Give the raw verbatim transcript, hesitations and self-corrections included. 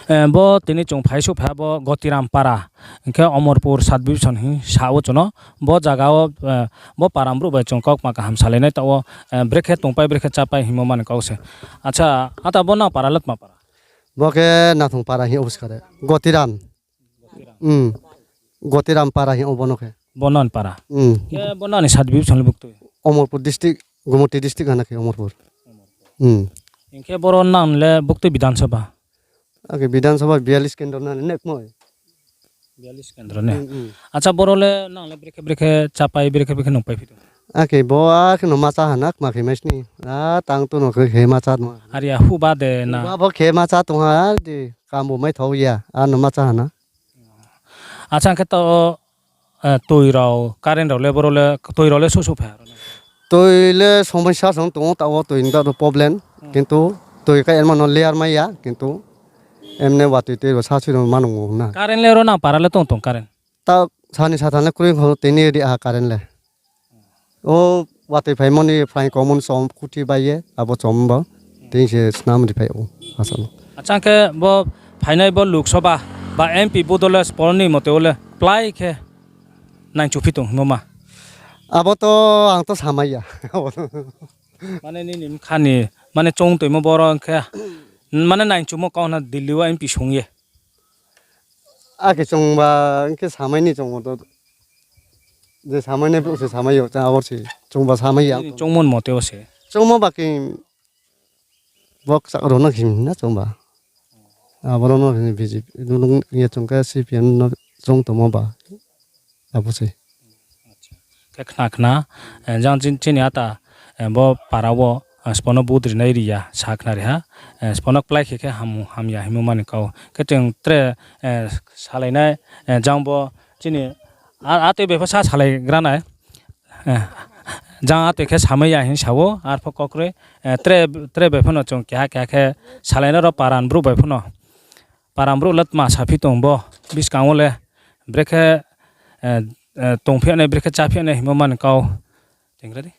Eh, bo tini chung phaisouh phai ha bo Gotiram para, hing khe Omorpur sub division hing sa wo chung no. Bo zaga wo, eh, bo para brouh bai chung kaukma kaham salai nai taoh wo, eh, brekhe tongpai, brekhe chápai hingmo mani kau se. Acha, ata bo nang para le tma para? Bo khe Nathong para hing ou skare. Gotiram. Gotiram para hing ou bo no khe. Bo nang para? Khe bo nang ni sub division le buktui? Omorpur district, Gumoti district hana khe Omorpur. Hing khe boro nang le buktui Bidhan Sabha? Akhe Bidhan Sabha biyalis kendro nang ni nekmo. Biyalis kendro ne? Acha, boro le nang le brekhe brekhe chápai, brekhe brekhe nungpai phi tong? Akhe bo akhe no ma chá hana kma khe mai sni. A tang tu no khe khe ma chá tong. Are ya huba de na? Huba bo khe ma chá tong ha, di kam bo mai thao ya, a no ma chá hana. Acha, hing khe to, eh, tui rao, current rao le boro le, tui rao le souh souh phai ha ro na? Tui le somoi sa song tong ou, taoh wo tui ni da problem. Kintu tui ka emno no layer mai ya, kintu emne watoi tui bo sa sui no ma nung ou na. Current le ro nang para le tong tong current? Ta sani sathan le kroi kho tini ri ha current le. O watoi phaimo ni phaing kaumon chom khuthi bai ye, abo chom bo. Tini se snam ri phai ou, asal. Acha, hing khe bo phainai bo Lok Sabha ba M P vote le spo ni mote wo le plái khe nangchu phi tong hingmo ma? Abo to ang to samai ya. Mane nini bkha ni, mane choung toimo boro hing khe, mane nangchumo kau hna Delhi wo M P sung ye. Akhe chungba hing khe samai ni chungmo to, je samai nai brouh se samai yo, cha abor se chungba samai ya. Nini choungmo ni mote wo se? Choungmo ba khe bo kchak rao no him na chungba. Aboro no hing B J P, nung ye chung khe C P M no choung tongmo ba. Abo se. Khe khna khna, eh, jang chini, chini ata, eh, bo para wo, eh, sbo no vote rinai ri ya, sa khna ri ha, eh, sbo no kplái khe khe ham, hamya hingmo mani kau. Khe chung tre, eh, salai nai, eh, jang bo chini, a, atoi bai pho sa salai gra nai, eh, jang atoi khe samai ya hing sa ou, arpho kau kroi, eh, tre, tre bai pho no chung keha keha khe salai nai ro para ni brouh bai pho no. Para ni brouh le tma saphi tong bo, buskang wo le brekhe, eh, eh, tongphi nai, brekhe cháphi nai hingmo mani kau. Tenggra di.